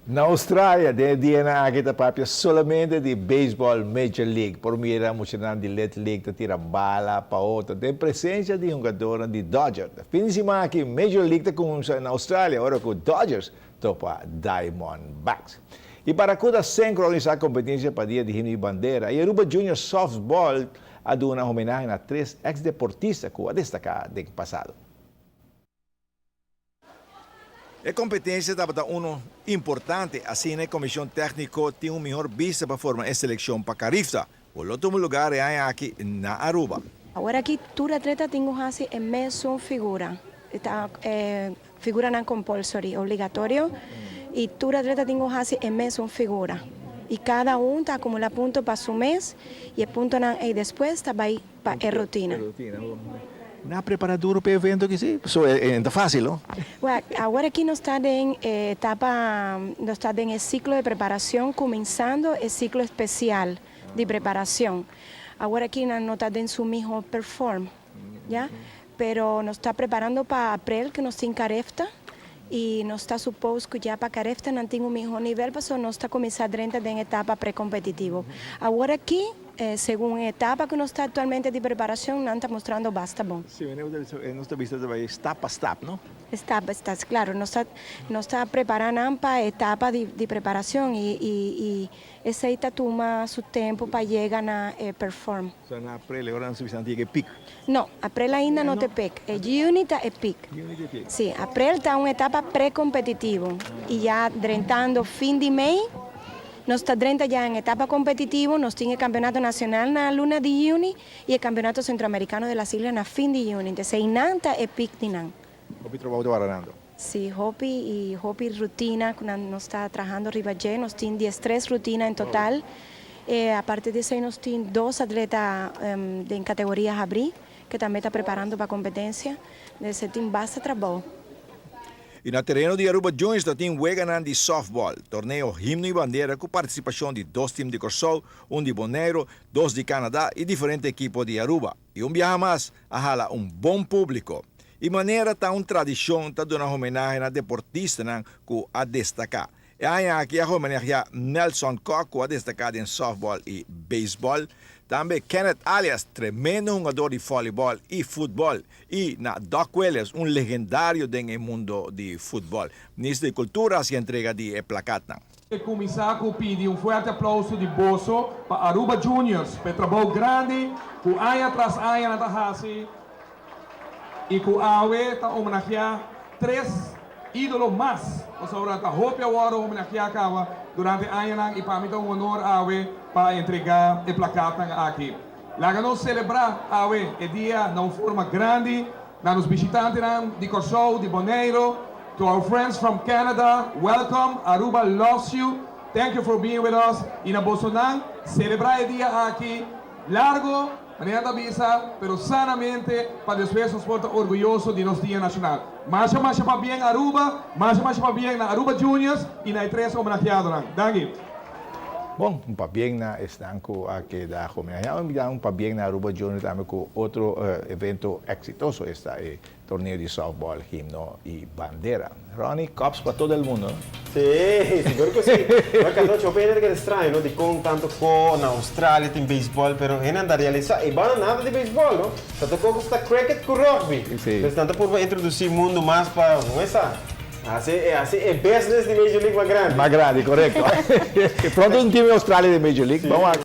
Na Australia, den e dianan aki ta papia solamente di beisbòl Major League. Por mira muchanan di Little League ta tira bala pa otro den presencia di hungadornan di Dodger. Fin di siman aki Major League ta cuminsa na Australia ora cu Dodgers topa Diamondbacks. Y Barracuda Centro a organisa competencia pa Dia di Himno y Bandera y Aruba Junior Softball a duna homenahe na tres ex deportista cu a destaca den pasado. E competencia tabata uno importante, asina e comision tecnico tin un mihor bista pa forma e seleccion pa Carifta, cu lo tuma lugar e aña aki na Aruba. Awor aki tur atleta tin cu haci e mesun figura. E ta e figuranan compulsory, obligatorio, y tur atleta tin cu haci e mesun figura. Y cada un ta acumula punto pa su mes y e puntonan ey despues ta bay pa e rutina. Nan a prepara duro pa e evento aki si? Pasobra e no ta facil no. Wak, awor aki nos ta den e etapa, nos ta den e ciclo de preparacion, cuminsando e ciclo especial di preparacion. Awor aki nan no ta den su miho perform, ya, pero nos ta preparando pa aprel cu nos tin Carefta y nos ta suppose cu ya pa Carefta nan tin un miho nivel pasobra nos ta cuminsa drenta den etapa precompetitivo. Awor aki Segun e etapa ku nos ta aktualmente di preparashon, nan ta mustrando basta bon. Sí, nos ta bisa ta bai stap pa stap, no? Stap pa stap, klaro. Nos ta nos ta prepará nan pa etapa di di preparashon i i i esei ta tuma su tempu pa yega na e perform. So na aprel e ora nan ta bisa nan ta yega e pik? No, aprel ainda no ta e pik. E yüni ta e pik. Yüni ta e pik. Sí, aprel ta un etapa prekompetitivo i ya drentando fin di mei. Nos ta drenta ya en etapa competitivo, nos tin e campeonato nacional na luna di juni y e campeonato centroamericano de las islas na fin di juni. Entonces einan ta e pic di nan. Hopi trabou ta wara nando. Si, hopi y hopi rutina cu nan nos ta trahando riba dje. Nos tin diestres rutina en total. Aparte di esey nos tin dos atleta den categoria habri cu tambe ta preparando pa competencia. Entonces tin basta trabou. I na tereno di Aruba Joins ta tin weganan di softball, torneo Himno y Bandera ku partisipashon di dos tim di Kòrsou, un di Boneiru, dos di Kanada i diferente ekipo di Aruba. I un biaha mas a hala un bon públiko. I manera ta un tradishon ta duna homenahe na deportistanan ku a destaká. E aña aki a homenageá Nelson Kok ku a destaká den softball i beisbòl, tambe Kenneth Alias, tremendo hungador di vòlibòl i futbòl, i na Doc Williams, un legendario den e mundo di futbòl. Minister di Kultura hasi entrega di e plakatnan. E kuminsá ku pidi un fuerte aplauso di boso pa Aruba Juniors pa e trabou grandi ku aña tras aña nan ta hasi i ku awe ta homenageá tres ídolo mas, pasobra ta hopi a wòrdu homenageá kaba durante añanan i pa mi ta un honor awe pa entregá e plakatnan aki. Laga nos selebrá awe e dia na un forma grandi na nos bishitantenan di Kòrsou, di Boneiru, to our friends from Canada, welcome, Aruba loves you, thank you for being with us i na bosonan selebrá e dia aki largo, Manera ta bisa, pero sanamente, pa despues nos por ta orguyoso di nos Dia Nacional. Masha masha pabien Aruba, masha masha pabien na Aruba Juniors y na e tres homenajeadonan. Danki. Bon, un pabien na esnan cu a keda homenajeado y un pabien na Aruba Juniors tambe cu otro evento exitoso, esta e Torneo di softball, himno y bandera. Ronnie, kops pa todo el mundo, no? Sí, sigur cu sí. Pero Cardocho, hopi hende ta keda straño, no? Dicon tanto co na Australia tin baseball, pero hendenan ta realisa ey banda nada di baseball, no? Ta tocó cu sta cricket cu rugby. Sí. Pues nan ta purba introduci mundo mas pa, no esa? Haci, haci e business di Major League mas grandi. Mas grandi, corecto. Pronto un team di Australia den Major League. Sí. Vamos a.